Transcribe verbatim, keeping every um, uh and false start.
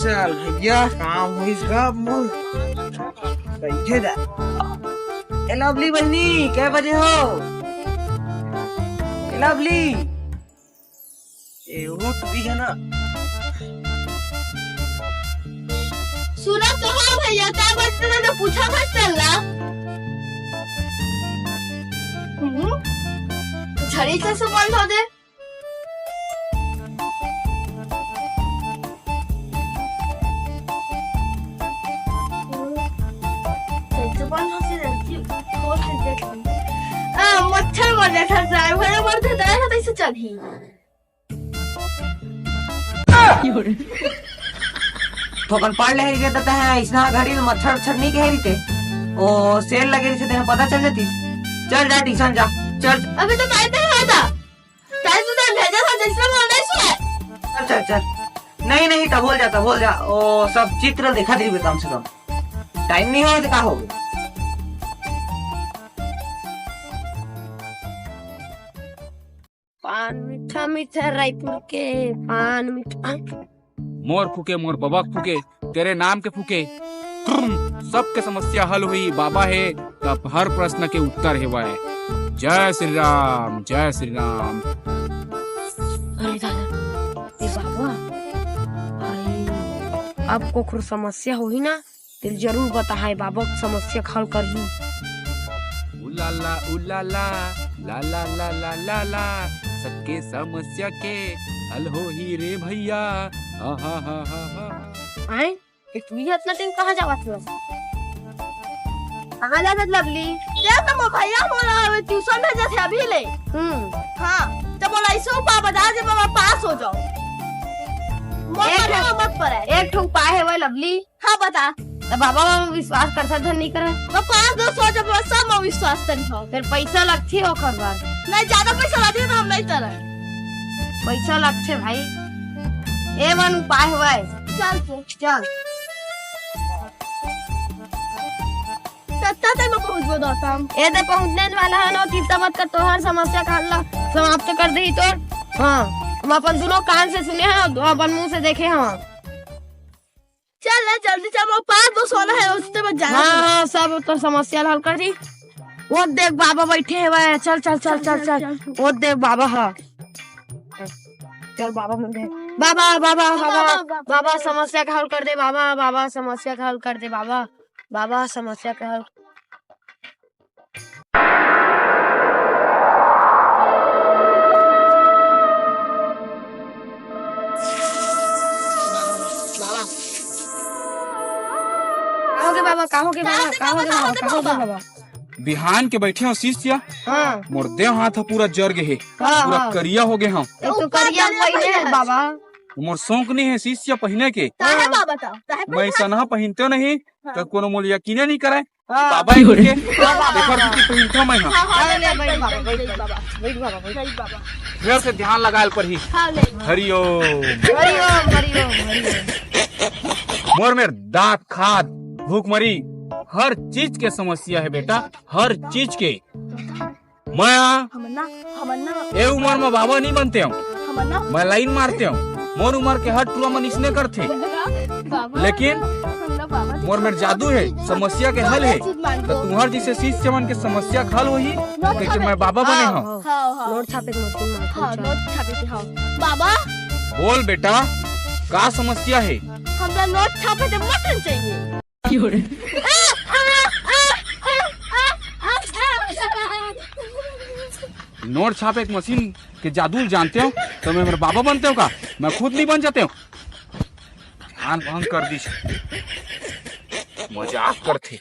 चल भैया, काम होइस गा मोर। बइठे जा। ए लवली बहिनी, कै बजे हो? ए लवली। ए, वो तो भी है ना। सुना तो हो भैया, का बात करे ना, पूछा मत चल ला। हम्म? झड़ी से सुमन हो दे। आ, मच्छर मर जाता है, ड्राइवर मर जाता है, तो इसे चल ही। थोकन पढ़ ले के देता है, इसना घड़ी में मच्छर उच्छर नहीं कह रही थे। ओ, सेल लगे रही थे, पता चल जाती। चल जा, ट्यूशन जा, चल। अभी तो टाइम नहीं हुआ था। टाइम तो तैं भेजा था, जैसे बोल रहे सो। चल, चल, चल। नहीं, नहीं, तब बोल जा, तब बोल जा। ओ, सब चित्र देखा थी कम से कम। टाइम नहीं हो तो का हो गया? पान मीठा मीठा रायपुर के, पान मीठा। मोर फूके, मोर बबक फूके, तेरे नाम के फूके। ट्रुम, सबके समस्या हल होही, बाबा हे, तब हर प्रश्न के उत्तर हेवय। जय श्री राम, जय श्री राम। अरे दादा, ए बाबा, भाई, अब कोखरो समस्या होही ना, तेल जरूर बताहाय, बाबा समस्या के हल करही। उलाला, उलाला, ला ला ला ला ला ला, सबके समस्या के हल होही रे भैया। आहा हा हा हा। आए, ए टुरी इतना टाइम कहाँ जावत हस? कहाँ जात हस लवली? ये तो मोर भैया मोला ट्यूशन भेजत हे अभी ले। हम्म। हाँ, तो बोला इसो पा बता जे बाबा पास हो जाओ। मोर एक पढ़े ठो, में मत पड़े। एक ठो उपाय हे वो लवली। हाँ, बता। त बाबा म विश्वास कर सकत हन, नहीं करन? मैं पाँच दो सौ जब सब म विश्वास करी हो। फिर पैसा लगथे ओकर बाद। नहीं, ज्यादा पैसा लगथे तो हम नहीं तरन। पैसा लगथे भाई। ए मन उपाय हवय। चल तो। चल। सत्ता तक मैं पहुंचबो दौतम। ए दे पहुंचने वाला है ना, चिंता मत कर, तोहर समस्या का हल समाप्त कर देही तोर। हाँ, हम अपन दोनों कान से सुने हैं, अपन मुंह से देखे हैं। चल ना, जल्दी चल, वो पाँच दो सोना है, उससे बच जाना। हाँ, हाँ, सब तो समस्या हल कर दी। वो देख, बाबा बैठे हैं, वह, चल, चल, चल, चल, चल। वो देख, बाबा, हाँ। चल, बाबा मंदिर। बाबा, बाबा, बाबा, बाबा, बाबा, समस्या का हल कर दे, बाबा, बाबा, समस्या का हल कर दे, बाबा, बाबा, समस्या का हल। का होगे बाबा, का होगे बाबा, का होगे बाबा, का होगे बाबा? बिहान के बैठे हो शिष्य, हाँ। मोर देह हाथ ह पूरा जर गे हे, हाँ, पूरा हाँ। करिया हो गे हंव। एक तो करिया पहिने हे बाबा। मोर शौक नहीं है शिष्य पहिने के। काहे बाबा ता? काहे मैं पहिने? सनहा पहिनते नहीं, हाँ। तो कोनो मोल यकीने नहीं करे। हाँ। बाबा ही के हाँ, बाबा। देखर की पहिनथो मैं हाँ। हाँ, हाँ, हाँ, ले, ले, बैठ ले, बाबा, ले, बैठ ले, बाबा। बैठ बाबा, बैठ। ले, बाबा। फेर से ध्यान लगायल परही। हाँ, ले। हरिओम। हरिओम, हरिओम, हरिओम। मोर मेर दांत खाद, भूखमरी, हर चीज के समस्या हे बेटा, हर चीज के। मैं हमन ना, हमन ना। ए उमर म बाबा नहीं बनते हंव। हमन ना। मैं लाइन मारते हंव। मोर उमर के हर टुरा मन इसने करथे। बाबा, लेकिन हमन ना बाबा मोर मेर जादू हे, समस्या के हल हे। चीज मान तो लो। तुम्हर जैसे शिष्य मन के समस्या के हल होही, नोट लेकिन छापे। मैं बाबा बने हाँ, हंव। हाँ, हाँ। नोट छापे के मशीन में हाँ, चल। नोट छापे के, हाँ। बाबा। बोल बेटा, का समस्या हे? हमरा नोट छापे के मशीन चाहिए। नोट छापे के मशीन के जादू ल जानते हंव, तो मैं मेर बाबा बनते हंव का? मैं खुद नहीं बन जाते हंव। कान बंद कर दीस। मजाक करथे।